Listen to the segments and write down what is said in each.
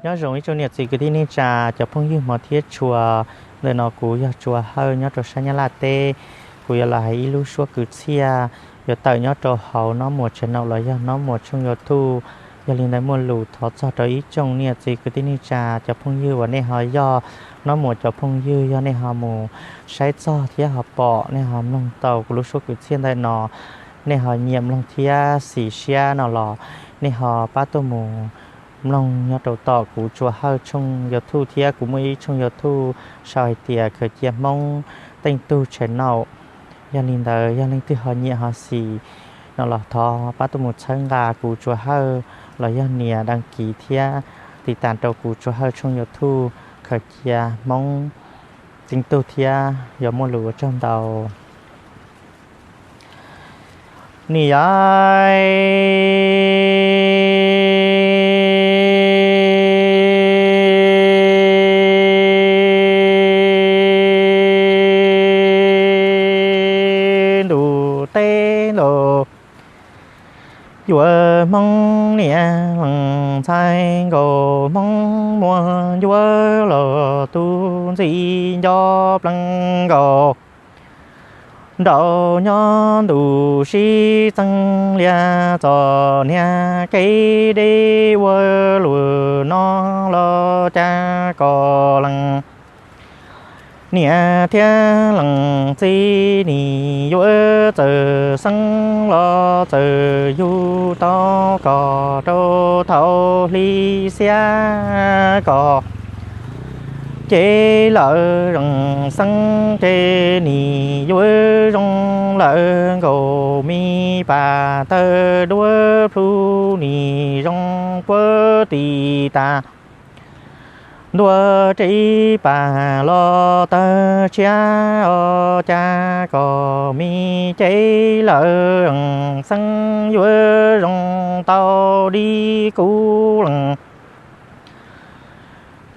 Nyob zoo ib tsoom niam txiv kwv tij neej tsa, cov phooj ywg hmov thiab tshua. Ntawm no kuv yog Tsua Hawj nyob rau sab Nyab Laj teb. Kuv yuav los hais ib lub suab kwv txhiaj yuav tawm nyob rau hauv Nob Muas channel los yog Nob Muas tshooj YouTube. Yog li ntawd muaj lus thov txog rau ib tsoom niam txiv kwv tij neej tsa, cov phooj ywg uas nej ho yog Nob Muas cov phooj ywg, yog nej ho mus saib txog thiab ho pom, nej ho mloog tau kuv lub suab kwv txhiaj ntawm no, nej ho nyiam mloog thiab xis siab no los nej ho pab tuaj mus mloog nyob rau tom kuv Tsua Hawj tshooj YouTube thiab kuv muaj ib tshooj YouTube sau hais tias Khaws Cia Hmoob Teej Tug channel. Yog li ntawd yog leej twg ho nyiam ho xis no los thov pab tuaj mus txhawb nqa kuv Tsua Hawj los yog nias đăng ký thiab tiv tas rau kuv Tsua Hawj tshooj YouTube Khaws Cia Hmoob Teej Tug thiab yuav muaj lus ua tsaug ntau. Ni yai ntuj teb ntuj, yuav Hmoob niam leej ntxhais nkaus, Hmoob muaj ncuav los tus ntxim nco plees nkaus. Nraum nyob ntuj sib txeeb lias txom niag kev deb ua luaj no los cas kom lees niam thiab lees txiv nim yuav txawm xeeb los txawm yug tau kom rau thaum hli xiab kom ces lawm zoo xeeb ces nim yuav zoo lawm nkaus, me pas tawg duab plhu nim zoo puag tim tas ntua, tsev pas los tawg tshiab os, cas kom me ces lawm zoo xeeb yuav zoo tau dib kuv lees.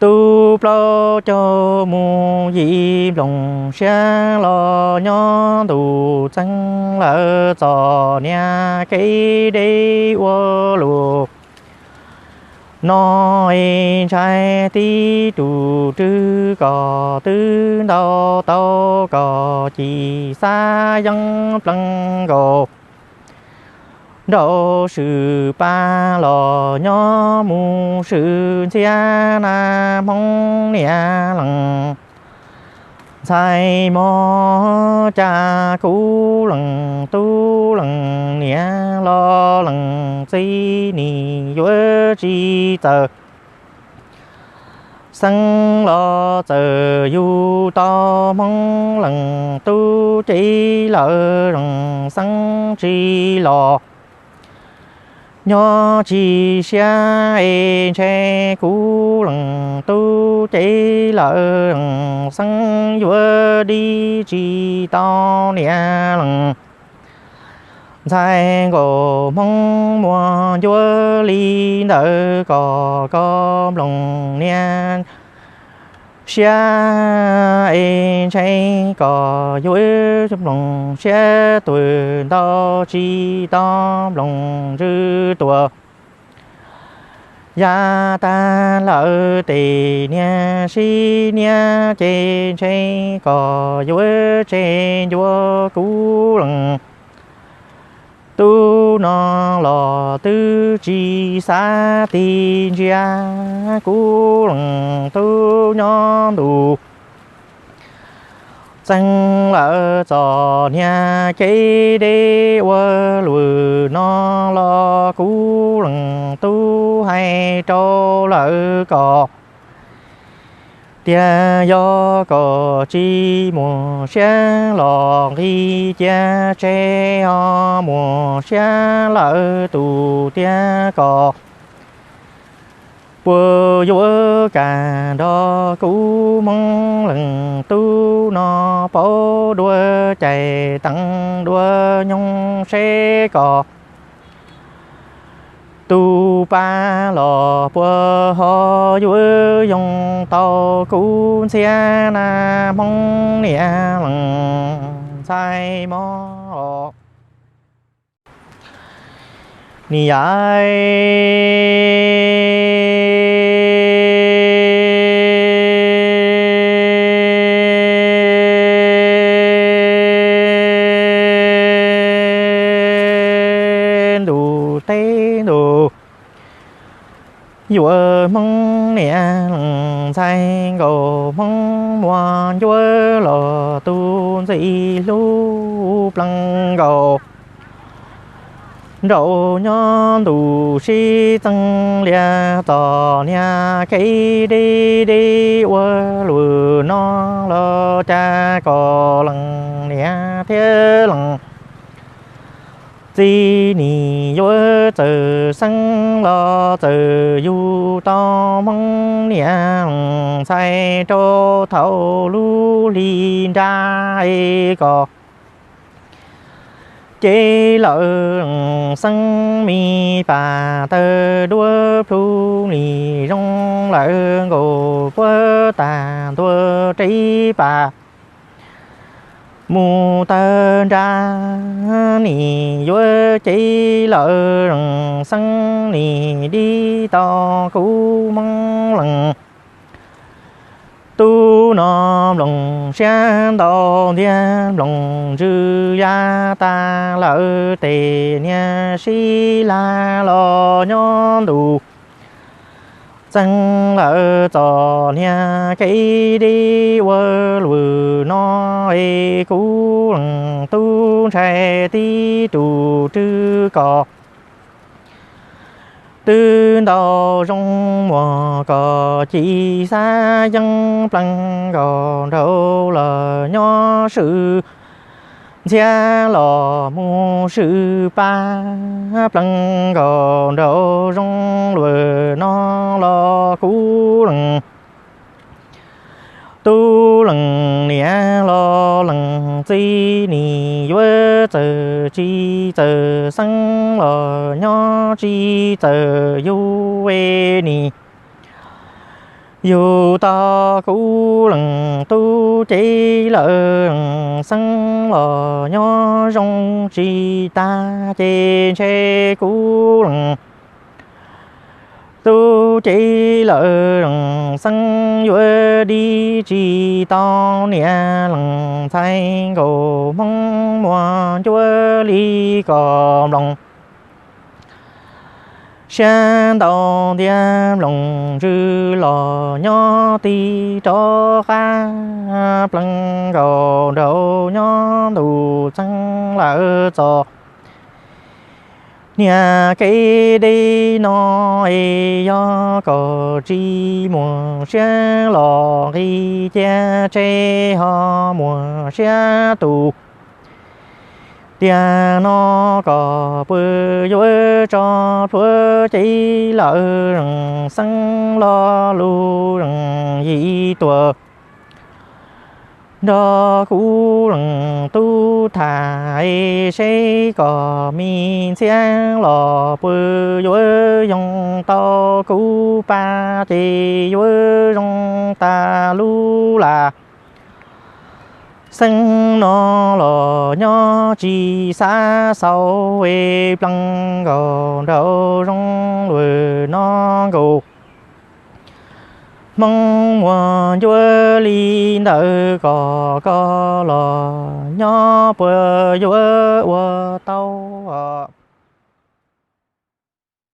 Tus plaub caug mus yim nploos siab los nyob ntuj txeeb lawm txom niag kev deb ua luaj no es ntshai tib tug rwg kom twb ntau tau kom ci xav yeeb plees nkaus. Nraum swm pab los nyob mus swm ntxhiab na, Hmoob niam leej ntxhais mog, cas kuv leej tub leej niam los leej txiv nim yuav tsis txawj xeeb los txawm yug tau, Hmoob leej tub ces lawm zoo xeeb tsis los nyob tsis siab es ntshai kuv leej tub ces lawm zoo xeeb yuav dib tsis tau niam leej ntxhais nkaus, Hmoob muaj ncuav li ntawd kom koj nploos niam siab es ntshai kom yuav nploos siab tuag ntau tsis tau nploos ntsws tuag. Yav tag lawm tes niag sib niab ces ntshai kom yuav tseg ncua kuv leej tub no los twb tsis xav tig ntsia, kuv leej tub nyob ntuj txeeb lawm txom niag kev deb ua luaj no los kuv leej tub hais rau lawv kom tiag, yog kom tsis muaj siab los nqis cia tseg, ho muaj siab lawm tus tiag kom puas yuav kam nrog kuv Hmoob leej tub no pauv dua cais teev dua nyoog seb kom tus pab los puas ho yuav yoo tau kuv ntxhiab na, Hmoob niam leej ntxhais mog. Ni yai yuav Hmoob niam leej ntxhais nkaus, Hmoob muaj ncuab los tu ntxim hlub plees nkaus. Nraum nyob ntuj sib txeeb lias txom niag kev deb deb ua luaj no los cas kom leej niam thiab leej txiv nim yuav txawm xeeb los txawm yug tau Hmoob niam leej ntxhais rau thaum lub hli nra es kom ces lawm leej xeeb me pas tawg duab plhu li zoo lawm nkaus puab tas ntua rib pas mus tawg nra nim yuav ces lawm leej xeeb nim dib tau kuv Hmoob leej tub no nplooj siab ntau ntiag nplooj ntsws ya tas lawm tes niag sib lag los nyob ntuj txeeb lawm txom niag kev deb ua luaj no es kuv leej tub ntshai tib tug rwg kom twb ntau zoo muag kom ci xav yeeb plees nkaus nraug los nyob swm ntxhiab los mus swm pab plees nkaus nraug zoo luaj no los kuv leej tub leej niam los leej txiv nim yuav txawm tsis txawm xeeb los nyob tsis txawm yug es nim yug tau kuv leej tub ces lawm leej xeeb los nyob zoo tsis tag ces ntshe kuv leej tub ces lawm leej xeeb yuav dib tsis tau niam leej ntxhais nkaus Hmoob muaj ncuab li kom nplooj siab ntau ntiag nplooj ntsws los nyob tib rov qab plees nkaus nraug nyob ntuj txeeb lawm txom niag kev deb no es yog kom tsis muaj siab los nqis cia tseg ho muaj siab tus tiag no kom puas yuav tso plhuav ces lawm leej xeeb lo lus leej yim tuaj nrog kuv leej tub tham es seb kom me ntxhiab los puas yuav yoog tau kuv pab ces yuav zoo tas lub lam xeeb no los nyob tsis xav xaus es plees nkaus nraug zoo luaj no nkaus Hmoob muaj ncuab li ntawd kom koj los nyob puas yuav ua tau os.